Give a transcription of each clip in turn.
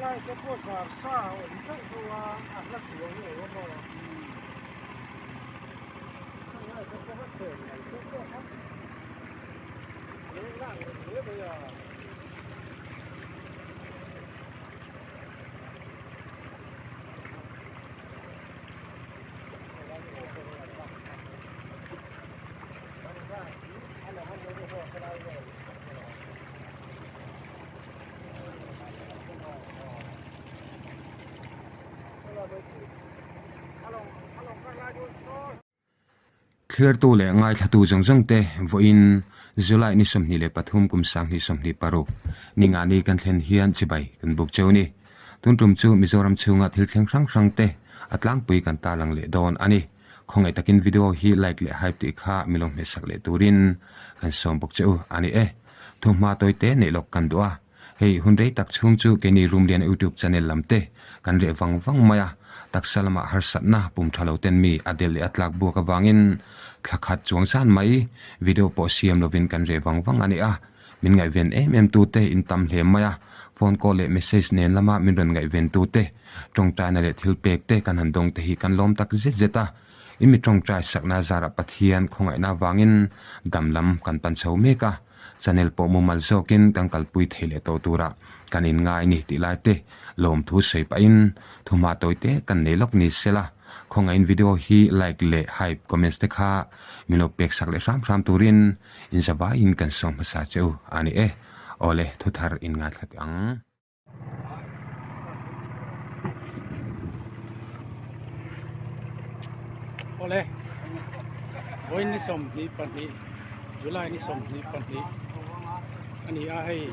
Helai te pawh zar sa a awm teuh teuh a, a hla chuang lo a maw? Helai te pawh a chen mai teuh teuh a, leng lang reng hle mai a. Thliartu leh ngaithlatu zawng zawng te vawiin July ni 23 kum 2026 ningani kan thlen hian chibai kan buk cheu ni. Tun tum chu Mizoram chhunga thil thleng hrang hrang te a tlangpui kan tarlang leh dawn a ni. Khawngaih takin video hi like leh hype tih kha mi lo hmehsak leh turin kan sawm bawk che u a ni e. Thuhma tawi te neih lawk kan duh a, hei hun rei tak chhung chu keini Rumliana YouTube channel lam te kan reh vang vang mai a, taksa lamah harsatna pum tha lo ten mi a del leh a tlak buak avangin thla khat chuang zan mai video pawh siam lovin kan reh vang vang a ni a, min ngaihven em em tu te in tam hle mai a, phone call leh message nen lama min rawn ngaihven tu te, tawngtaina leh thil pek te kan han dawng te hi kan lawm tak zet zet a, i mi tawngtai sakna zarah Pathian khawngaihna avangin dam lam kan pan chho mek a, channel pawh mumal zawkin kan kalpui thei leh tawh tura kan inngai ni tih lai te lawmthu sawi pahin thuhma tawi te kan nei lawk ni sela. Khawngaihin video hi like leh hype comments te kha min lo pek sak leh hram hram turin inzavaiin kan sawm hmasa che u a ni e. Awle thuthar in ngaithla teh ang. Awle vawiin ni 22 July ni 22 a ni a hei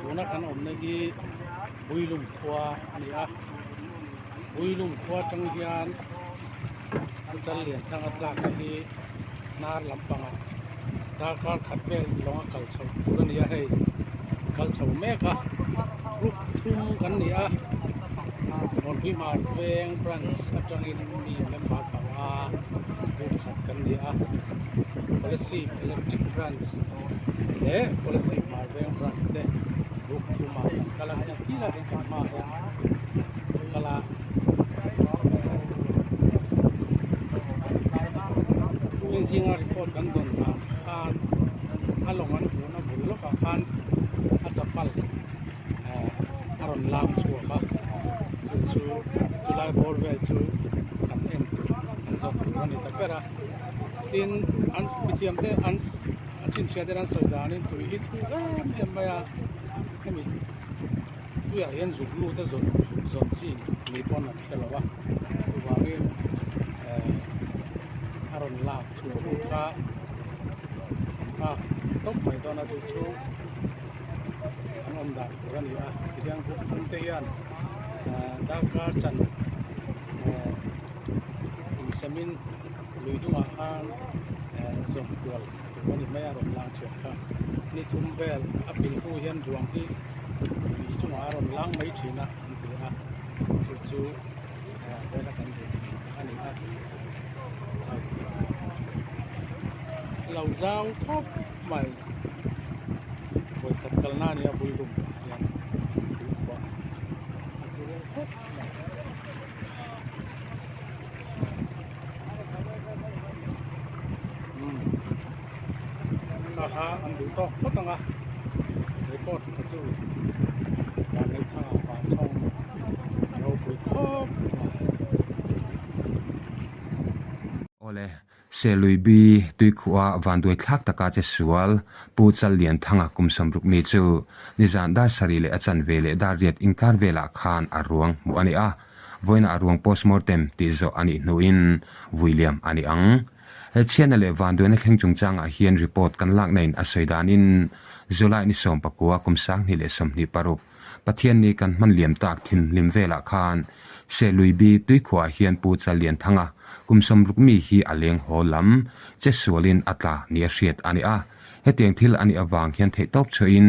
tuna kan awmna hi Builum khua a ni a. Builum khua atang hian an chal lian thang a tlak na hi hnar lampangah darkar khat vel lawng a kal chho tur a ni a hei kal chho mek a group thum kan ni a Rawnpui Hmar veng branch atangin mi member panga group khat kan ni a Kolasib electric branch leh Kolasib Hmar veng branch te group thumah kan kal a heng thil ah hian kan hmaah hian kal a tukin zinga report kan dawn dan khan a lawng an hmuhna bul lawkah khan a chapal eh a rawn lang chhuak a chu chu chulai bawr vel chu an en tur an zawt tur a ni ta ber a tin an mithiam te an a chhinchhiah ten an sawi danin tui hi thuk em em mai a hemi tuiah hian zuk lut a zawn zawn chi ni pawn an hre lo a chuvangin eh a rawn lak chhuah hun kha an nghak tawp mai dawn a chu chu an awm dan tur a ni a tihian group thum te hian eh darkar chan eh insemin lui dungah khan eh zawm kual tur a ni mai a rawn lang chhuak kha ni thum vel a pil hnu hian ruang hi lui chungah a rawn lang mai thin a an ti a chu chu eh vela kan duh a ni a lo zau khawp mai vawikhat kalna a nia bul lum ah hian tuikhuah a turu khawp mai. Kha kha an duh tawk phawt ang a record kha chu van neih thangah vah chhawng a ropui khawp mai. Awle, Selui Bi tuikhuah vanduai thlak taka che sual Pu Challian Thanga kum 60 mi chu nizan dar sarih leh a chanve leh dar riat inkar velah khan a ruang hmuh a ni a. Vawiinah a ruang postmortem tih zawh a nih hnuin William a ni ang. He chhiatna leh vanduaina thleng chungchangah hian report kan lakna in a sawi danin July ni 19 kum 2026 Pathianni kan hman liam tak thinhlim velah khan Selui Bi tuikhuah hian Pu Challianthanga kum 60 mi hi a leng haw lam che sualin a tla nia hriat a ni a. Hetiang thil a nih avang hian theihtawp chhuahin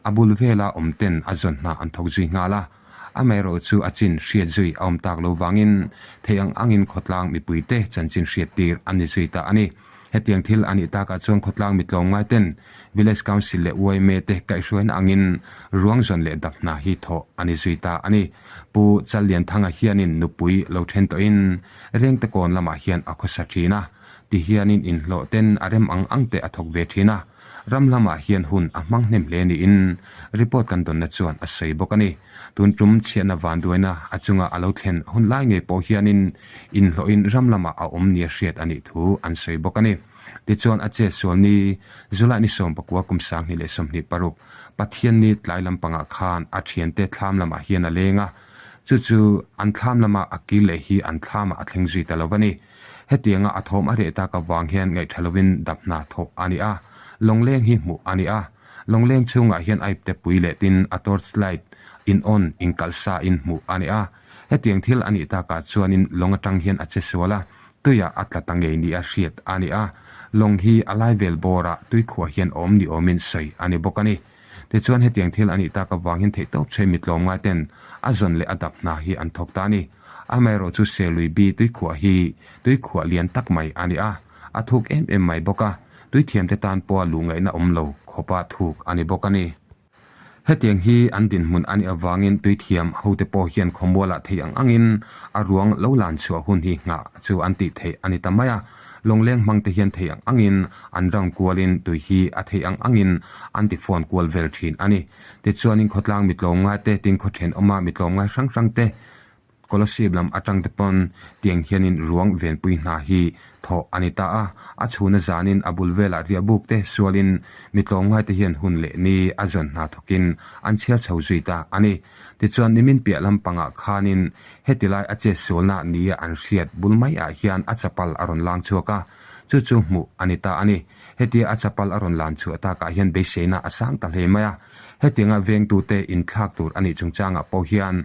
a bul vela awmten a zawn hna an thawk zui nghal a. Amaherawh chu a chin hriat zui a awm tak lo vangin thei ang angin khawtlang mipuite chanchin hriat tir an ni zui ta a ni. Hetiang thil a nih takah chuan khawtlang mitlawmngai ten Village Council leh yma te kaihhruaina angin ruang zawn leh dap hna hi thawh a ni zui ta a ni. Pu Challianthanga hianin nupui lo then tawhin Rengtekawn lamah hian a khawsa thin a, tihianin inhlawh ten a rem ang ang te a thawk ve thin a, ram lamah hian hun a hmang hnem hle niin report kan dawnna chuan a sawi bawk a ni. Tun tum chhiatna vanduaina a chunga a lo thlen hun lai ngei pawh hianin inhlawhin ram lamah a awm nia hriat a nih thu an sawi bawk a ni. Tichuan a che sual ni July ni 19 kum 2026 Pathianni tlai lampangah khan a thiante thlam lamah hian a leng a, chu chu an thlam lama a kil leh hi an thlamah a thleng zui ta lo a ni. Hetianga a thawm a reh tak avang hian ngaihṭha lovin dap hna thawh a ni a, lawngleng hi hmuh a ni a. Lawngleng chhungah hian aipte pui leh tin a torch light in on inkalh sa in hmuh a ni a. Hetiang thil a nih takah chuanin lawng atang hian a che sual a, tuiah a tla ta ngei nia hriat a ni a. Lawng hi a lai vel bawrah tuikhuah hian awm ni awmin sawi a ni bawk a ni. Tichuan hetiang thil a nih tak avang hian theihtawp chhe mitlawm ngai ten a zawn leh a dap hna hi an thawk ta a ni. Amaherawh chu Selui bi tuikhuah hi tuikhuah lian tak mai a ni a, a thuk em em mai bawk a, tuithiamte tan pawha luh ngaihna awm lo khawpa thuk a ni bawk a ni. Hetiang hi an dinhmun a nih avangin tuithiam hote pawh hian khawmualah thei ang angin a ruang lo lan chhuah hun hi nghah chu an tih theih a ni ta mai a. Lawngleng hmangte hian thei ang angin an rang kualin tui hi a thei ang angin an ti fawn kual vel thin a ni. Tichuanin khawtlang mitlawmngai te, tin khaw thenawma mitlawmngai hrang hrang te, Kolasib lam atang te pawn tiang hianin ruang venpui hna hi thawh a ni ta a, a chhuna zanin a bul velah riahbuk te sualin mitlawmngai te hian hun leh ni a zawn hna thawkin an chhiar chho zui ta a ni. Tichuan nimin piah lampangah khanin heti lai a chet sualna nia an hriat bul maiah hian a chapal a rawn lang chhuak a, chu chu hmuh a ni ta a ni. Hetia a chapal a rawn lan chhuah takah hian beiseina a sang ta hle mai a. Hetianga vengtute inthlak tur a nih chungchangah pawh hian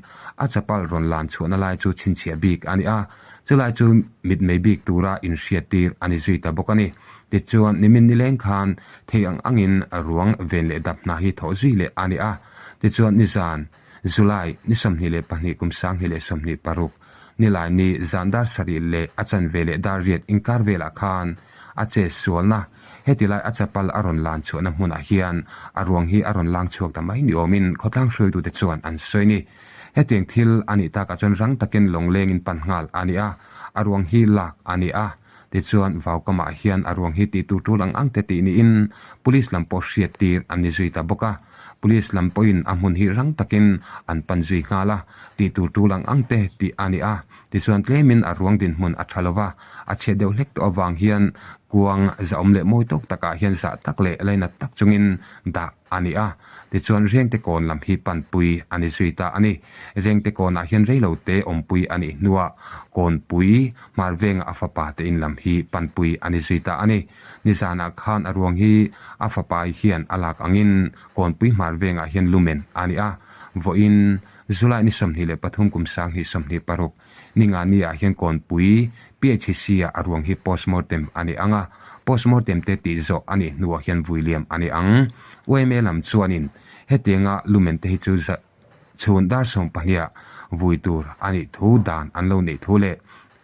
a chapal rawn lan chhuahna lai chu chhinchhiah bik a ni a, chulai chu mitmei bik tura inhriattir a ni zui ta bawk a ni. Tichuan, nimin nileng khan thei ang angin ruang ven leh dap hna hi thawh zui leh a ni a. Tichuan, nizan, July, ni 22 kum 2026, Nilai ni zan dar sarih leh a chanve leh dar riat inkar velah khan a che sualna heti lai a chapal a rawn lan chhuahna hmunah hian a ruang hi a rawn lang chhuak ta mai ni awmin khawtlang hruaitute chuan an sawi ni. Hetiang thil a nih takah chuan rang takin lawnglengin pan nghal a ni a, a ruang hi lak a ni a. Tichuan Vaukamah hian a ruang hi tih tur tul ang ang te tih niin Police lam pawh hriattir an ni zui ta bawk a. Police lam pawhin a hmun hi rang takin an pan zui nghal a, tih tur tul ang ang te tih a ni a. Tichuan tlemin a ruang dinhmun a tha lo va, a chhiat deuh hlek tawh avang hian kuang zahawm leh mawi tawk takah hian zah tak leh lainat tak chungin dah a ni a, tichuan Rengte kawn lam hi panpui a ni zui ta a ni. Rengte kawnah hian reilo te awmpui a nih hnuah Kawnpui hmar vengah a fapa te in lam hi panpui a ni zui ta a ni. Nizanah khan a ruang hi a fapai hian a lak angin Kawnpui hmar vengah hian lumen a ni a, vawiin July ni 23 kum 2026 Ningani ah hian Kawnpui PHC ah a ruang hi postmortem a ni ang a, postmortem te tih zawh a nih hnuah hian vui liam a ni ang. Yma lam chuanin hetianga lumen te hi chu chhun dar 12 ah vui tur a nih thu dan an lo neih thu leh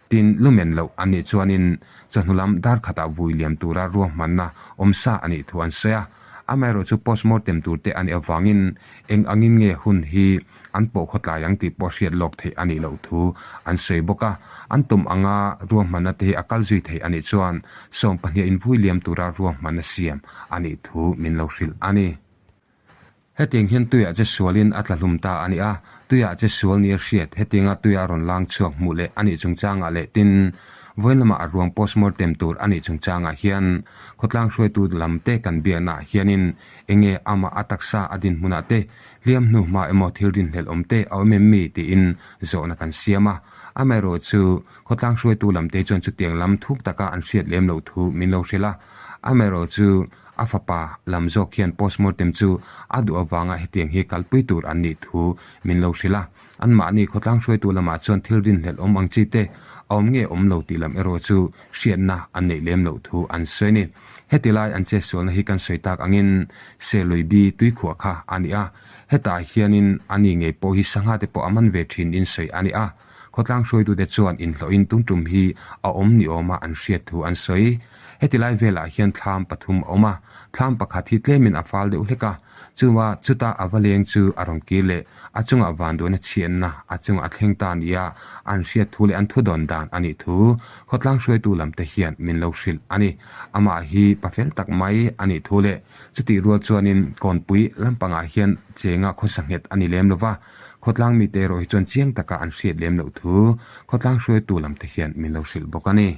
tin lumen loh an nih chuanin chawhnu lam dar khatah vui liam tura ruahmanna awmsa a nih thu an sawi a. Amaherawhchu postmortem tur te a nih avangin eng angin nge hun hi an pawh khawtlai ang tih pawh hriat lawk theih a nih loh thu an sawi bawk a. An tum anga ruahmanna te hi a kal zui theih a nih chuan 12 invui liam tura ruahmanna siam a nih thu min lo hrilh a ni. Hetiang hian tuiah che sualin a tla hlum ta a ni a, tuiah che sual nia hriat hetianga tuia rawn lang chhuak hmuh leh a nih chungchangah leh tin vawiin lamah a ruang postmortem tur a nih chungchangah hian khawtlang hruaitu lam te kan biaknaah hianin enge amah a taksa a dinhmunah te hliam hnu hma emaw thil rinhlelh awm te a awm em mi tiin zawhna kan siam a. Amaherawh chu khawtlang hruaitu lam te chuan chutiang lam thuk taka an hriat lem loh thu min lo hrilh a. Amaherawh chu a fapa lam zawk hian postmortem chu a duh avanga hetiang hi kalpui tur an nih thu min lo hrilh a. Anmahni khawtlang hruaitu lamah chuan thil rinhlelh awm ang chi te a awm nge awm lo tih lam erawh chu hriatna an neih lem loh thu an sawi a ni. Heti lai an chetsualna hi kan sawi tak angin Selui bi tuikhuah kha a ni a, hetah hianin a ni ngei pawh hi sangha te pawh a man ve thin in sawi a ni a, khawtlang hruaitute chuan inhlawhin tun tum hi a awm ni awma an hriat thu an sawi. Heti lai velah hian thlam pathum a awm a, thlam pakhat hi tlemin a fal deuh hlek a, chua chuta a va leng chu a rawn kir leh a chungah vanduaina chhiatna a chungah a thleng ta nia an hriat thu leh an thu dawn dan a nih thu khawtlang hruaitu lam te hian min lo hrilh a ni. Amah hi pa fel tak mai a nih thu leh chutih rual chuanin kawnpui lampangah hian chenga khawsa nghet a ni lem lo va, khawtlang mite erawh hi chuan chiang taka an hriat lem loh thu khawtlang hruaitu lam te hian min lo hrilh bawk a ni.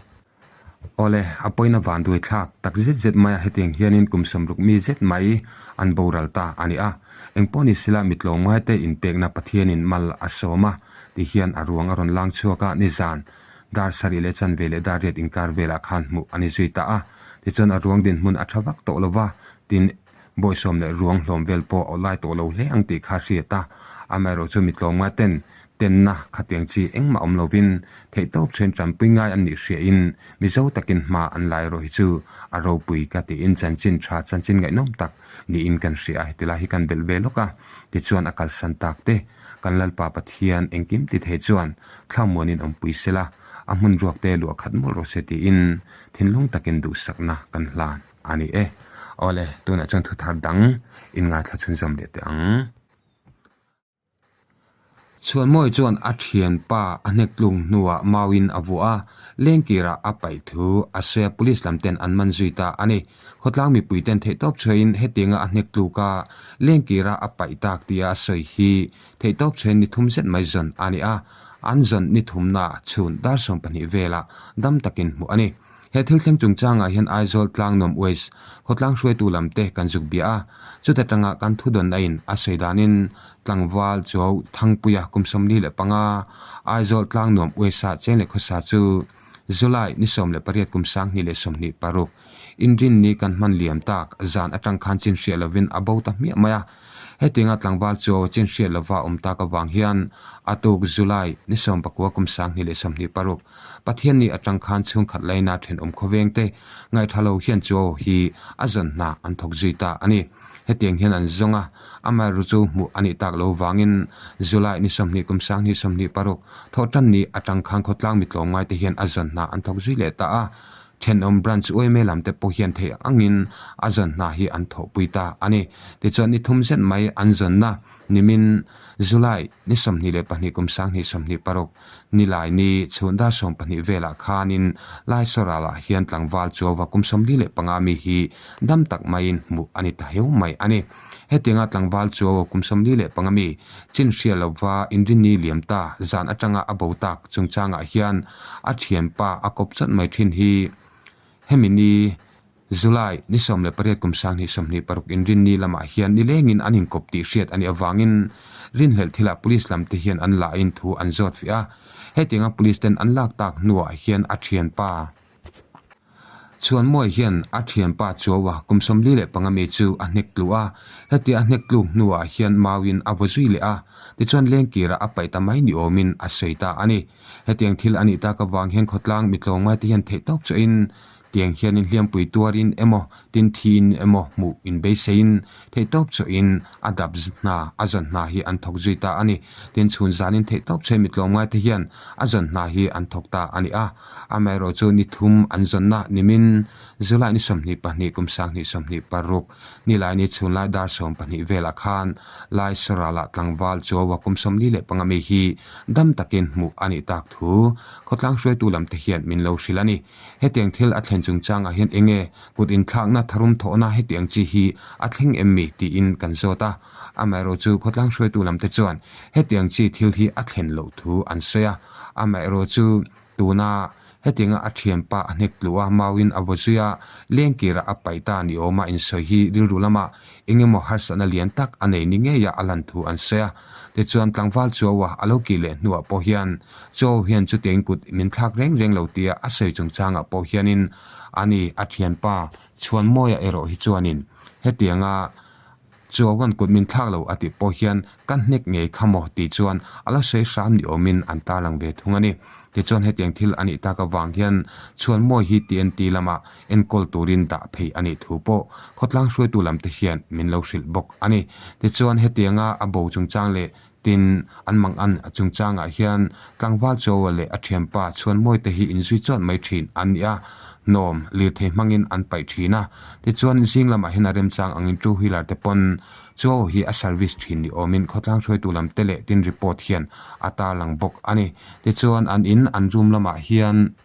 Awle, a pawina vanduai thlak tak zet zet maia hetiang hianin kum sawmruk mi zet mai an boral ta a ni a. Engpawh ni sila mi tlawmngaite inpekna Pathianin mal a sawm a ti hian a ruang a rawn lang chhuak a, nizan dar sarih leh chanve leh dar riat inkar velah khan hmuh a ni zui ta a. Tichuan a ruang dinhmun a tha vak tawh lo va, tin Bawisawm leh ruang hlawm vel pawh a lai tawh lo hle ang tih kha hriat a, amaherawhchu mi tlawmngai ten tenna khatiang chi engmah awm lovin theihtawp chhen tanpui ngai an nih hriain Mizo takin hma an lai erawh hi chu a ropui ka tiin chanchin tha chanchin ngaihnawm tak niin kan hria a, heti lai hi kan belh ve lawk a, tichuan a kalsan tak te kan Lalpa Pathian engkim ti thei chuan thlamuanin awmpui sela a hmun ruak te luah khat mawlh rawh se tiin thinlung takin duhsakna kan hlan. A ni e. Awle, tunah chuan thu thar dang in ngaithla chhunzawm leh teh ang. Chhuanmawi chuan a thianpa a hnek tlung hnuah mauin a vuah a, lengkirah a paih thu a sawi a, police lam ten an man zui ta a ni. Khawtlang mipui ten theihtawp chhuahin hetianga a hnek tluk a, lengkirah a paih tak tia a sawi hi theihtawp chhuahin ni thum zet mai zawn a ni a, an zawn ni thumna chhun dar 20 velah dam takin hmuh a ni. He thil thleng chungchangah hian Aizawl Tlangnuam West khawtlang hruaitu lam te kan zuk bia a, chuta tanga kan thudawn aiin a sawi danin tlangval Chuau Thangpuia kum 45 Aizawl Tlangnuam West-a cheng leh khawsa chu July ni 18 kum 2026 inrinni kan hman liam tak zan atang khan chin hriat lovin a bo ta hmiah mai a. Hetianga tlangval Chuau chin hriat lova awm tak avang hian a tuk July ni 19 kum 2026 Pathianni atang khan chhungkhat laina thenawm khawveng te ngaihthla lo hian chu aw hi a zawn hna an thawk zui ta a ni. Hetiang hian an zawng a, amaherawhchu chu hmuh a nih tak lo vangin July ni 20 kum 2026 thawhtanni atang khan khawtlang mi tlawmngai te hian a zawn hna an thawk zui leh ta a. Thenawm branch uaime lam te pawh hian theih angin a zawn hna hi an thawhpui ta a ni. Tichuan ni thum zet mai an zawnna nimin July ni 22 kum 2026 Nilai ni chhun dar 12 velah khanin Laisoralah hian tlangval Chuauva kum 45 mi hi dam tak maiin hmuh a ni ta heu mai a ni. Hetianga tlangval Chuauva kum 45 mi chin hria lova inrinni liam ta zan atanga a bo tak chungchangah hian a thianpa a kawp chawt mai thin hi hemi ni July ni 18 kum 2026 inrinni lamah hian nilengin an inkawp tih hriat a nih avangin rinhlelh thilah police lam te hian an lahin thu an zawt fiah a. Hetianga police ten an lak tak hnuah hian a thianpa Chhuanmawi hian a thianpa Chuaua kum 45 mi chu a hnek tlu a. Hetia a hnek tluk hnuah hian mauin a vaw zui leh a, tichuan lengkirah a paih ta mai ni awmin a sawi ta a ni. Hetiang thil a nih tak avang hian khawtlang mitlawmngai te hian theihtawp chuahin Tiang hianin hliampui tuarin emaw, tin thiin emaw hmuh inbeiseiin theihtawp chawhin a dap hna, a zawn hna hi an thawk zui ta a ni. Tin, chhun zanin theihtawp chhe mi tlawmngaite hian a zawn hna hi an thawk ta a ni a. Amaherawhchu ni thum an zawnna nimin July ni 22 kum 2026 nilai ni chhunlai dar 12 velah khan Lai Soralah tlangval Chuaua kum 45 mi hi dam takin hmuh a nih tak thu khawtlang hruaitu lamte hian min lo hrilh a ni. Hetiang thil a thlen chungchangah hian eng nge kut inthlakna tharum thawhna hetiang chi hi a thleng em mi tiin kan zawt a. Amaherawhchu khawtlang hruaitu lamte chuan hetiang chi thil hi a thlen loh thu an sawi a. Amaherawhchu tuna hetianga a thianpa a hnek tluh a, mauin a vaw zui a, lengkirah a paih ta ni awma insawi hi rilru lama eng emaw harsatna lian tak a nei ni ngeia a lan thu an sawi a. Tichuan tlangval Chuaua a lo kih leh hnuah pawh hian Chaw hian chutiang kut min thlak reng reng lo tia a sawi chungchangah pawh hianin ani a thianpa Chhuanmawia erawh hi chuanin hetianga Chuawan kut min thlak lo a tih pawh hian ka hnek ngei kha maw tih chuan a la sawi hram ni awmin an tarlang ve thung a ni. Tichuan hetiang thil a nih tak avang hian Chhuanmawi hi TNT lamah enkawl turin dah phei a nih thu pawh khawtlang hruaitu lamte hian min lo hrilh bawk a ni. Tichuan hetianga a bo chungchang leh. Tin, an mang an chungchangah hian tlangval Chaua leh a thianpa Chhuanmawi te hi inzui chuan mai thin an ni a, hnawm lirthei hmangin an paih thin a. Tichuan, zing lamah hian a remchang angin two wheeler te pawn Chaua hi a service thin ni awmin khawtlang hruaitu lam te leh tin report hian a tarlang bawk a ni. Tichuan, an in an room lamah hian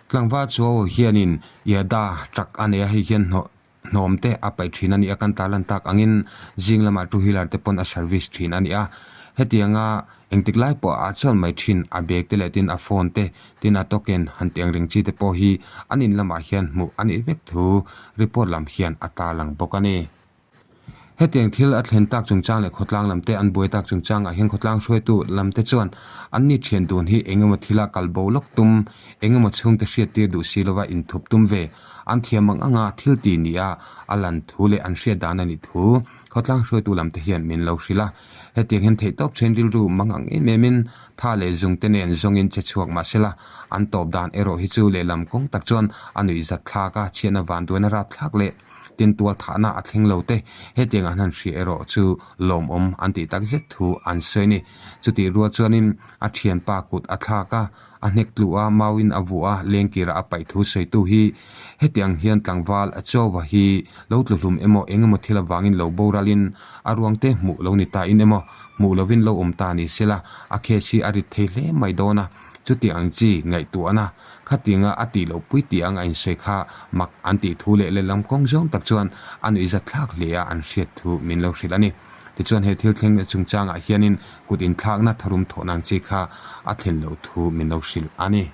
tlangval Chaua hianin Yada truck a nei a, hei hian hnawh Hnawm te a paih thin a ni a, kan tarlan tak angin zing lamah two wheeler te pawn a service thin a ni a. Hetianga engtik lai pawh a chuan mai thin a bag te leh tin a phone te tin a token han tih ang reng chi te pawh hi an in lamah hian hmuh a nih vek thu report lam hian a tarlang bawk a ni. Hetiang thil a thlen tak chungchang leh khawtlang lam te an buai tak chungchangah hian khawtlang hruaitu lam te chuan an ni thian dun hi engemaw thila kal bo lawk tum engemaw chhungte hriattir duh si lova inthup tum ve An thiam ang anga thil ti nia a lan thu leh an hriat dan a nih thu khawtlang hruaitu lam te hian min lo hrilh a. Hetiang hian theihtawp chhen rilru mang ang em em in tha leh zung te nen zawngin che chhuak mah sela, an tawp dan erawh hi chu lehlam kawng tak chuan a nuih zat thlak a, chhiatna vanduaina rap thlak leh tin tual thahna a thleng lo te hetiang an han hria erawh chu lawmawm an tih tak zet thu an sawi a ni. Chutih rual chuanin a thianpa kut a thlak a. A hnek tluh a, mauin a vuah a, lengkira a paih thu sawitu hi heti ang hian tlangval a chawa hi lo tluhlum emaw eng emaw thil avangin lo boralin a ruangte hmuh lo ni ta in emaw hmuh lovin lo awm ta ni sela a case hi a rit thei hle mai dawn a, chuti ang chi ngaihtuahna khatinga a tih loh pui tih ang a insawi kha mak an tih thu leh lehlam kawng zawng tak chuan a nuihzat thlak hle a an hriat thu min lo hrilh a ni. Tichuan he thil thleng chungchangah hianin kut inthlakna tharum thawhna ang chi kha a thlen loh thu min lo hrilh a ni.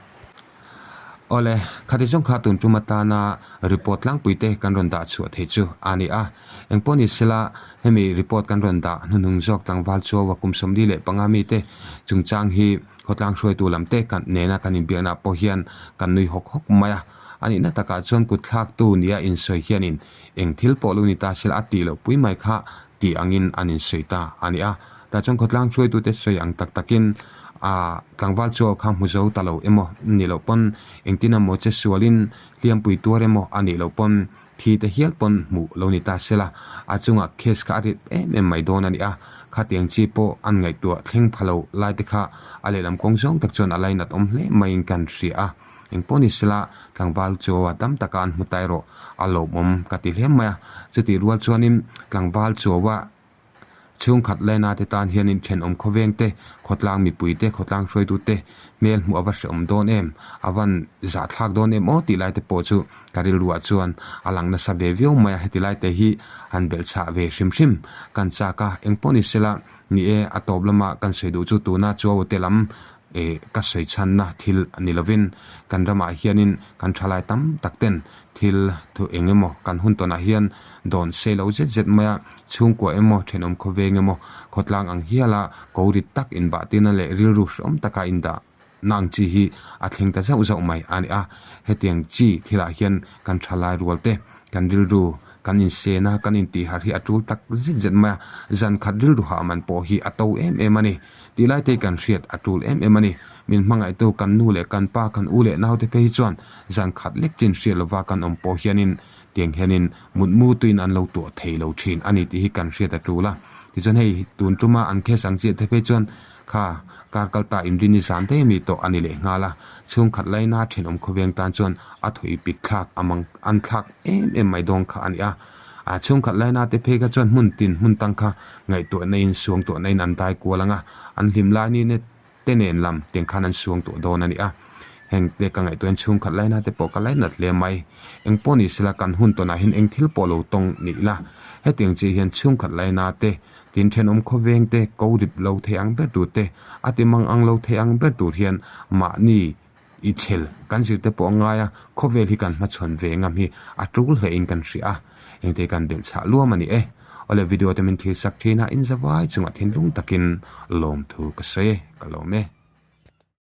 Awle, khati zawng kha tun tum atana report tlangpui te kan rawn dah chhuah theih chu a ni a. Engpawh ni sela, hemi report kan rawn dah hnuhnung zawk tlangval chuaua kum 45 mite chungchang hi khawtlang hruaitu lam te kan nena kan inbiakna pawh hian kan nui hawk hawk mai a. A nihna takah chuan kut thlaktu nia insawi hianin Eng thil pawh lo ni ta sela a tih loh pui mai kha tih angin an insawi ta a ni a. Tah chuan khawtlang hruaitute sawi ang tak takin a tlangval chu kha hmu zo ta lo emaw nih loh pawn engtin emaw che sualin hliampui tuar emaw a nih loh pawn thi te hial pawn hmuh lo ni ta sela a chungah case kha a rip em em mai dawn a ni a. Khatiang chi pawh an ngaihtuah thleng pha lo lai te kha a lehlam kawng zawng tak chuan a lainat awm hle maiin kan hria a. Engpawh ni sela tlangval chu a tam taka an hmu ta erawh a lawmawm ka ti hle mai a. Chutih rual chuanin tlangval chuaua chhungkhat laina te tan hianin thenawm khawveng te, khawtlang mipui te, khawtlang hruaitu te hmel hmuh a va hrehawm dawn em, a van zahthlak dawn em aw tih lai te pawh chu ka rilruah chuan a lang nasa ve viau mai a. Heti lai te hi han belhchhah ve hrim hrim kan chak a. Engpawh ni sela ni e, a tawp lama kan sawi duh chu tuna chuaua te lam Eh, ka sawi chhanna thil a ni lovin kan ramah hianin kan thalai tam tak ten thil thu eng emaw kan hun tawnah hian dawn sei lo zet zet mai a, chhungkua emaw, thenawm khawveng emaw, khawtlang ang hiala ko rit tak inbahtirna leh rilru hrehawm taka indah na ang chi hi a thleng ta zauh zauh mai a ni a. Hetiang chi thilah hian kan thalai rual te, kan rilru kan insen a, kan intihharh hi a tul tak zet zet mai a, zan khat rilru hah man pawh hi a to em em a ni. Tih lai te kan hriat a tul em em a ni. Min hmangaihtu kan nu leh kan pa, kan u leh naute phei hi chuan zan khat lek chin hriat lova kan awm pawh hianin tiang hianin mutmu tuin an lo tuah thei lo thin a ni tih hi kan hriat a tul a. Tichuan hei tun tuma an case ang chiah te phei chuan kha kar kal ta inrin i zan daih ami tawh a ni leh nghal a. Chhungkhat laina thenawm khawveng tan chuan a thawi pik thlak a mang an thlak em em mai dawn kha a ni a. A chhungkhat laina te phei kha chuan hmun tin hmun tang kha ngaihtuahna in suang tuahna in an dai kual ang a, an hlim lai ni ne te nen lam tiang khan an suang tuah dawn a ni a. Heng te ka ngaihtuah in chhungkhat laina te pawh ka lainat hle mai. Eng pawh ni sela kan hun tawnah hian eng thil pawh lo tawng ni ila, hetiang chiah hian chhungkhat laina te, tin thenawm khawveng te, ko rip lo thei ang ber tur te, a ti mang ang lo thei ang ber tur hian mahni I chhel kan zir te pawh a ngai a, khawvel hi kan hmachhawn ve ngam hi a tul hle in kan hria a, engte kan belh chhah luam a ni e. Awle video te min thil sak thin a, in zavai chungah thinlung takin lawmthu ka sawi e, ka lawm e.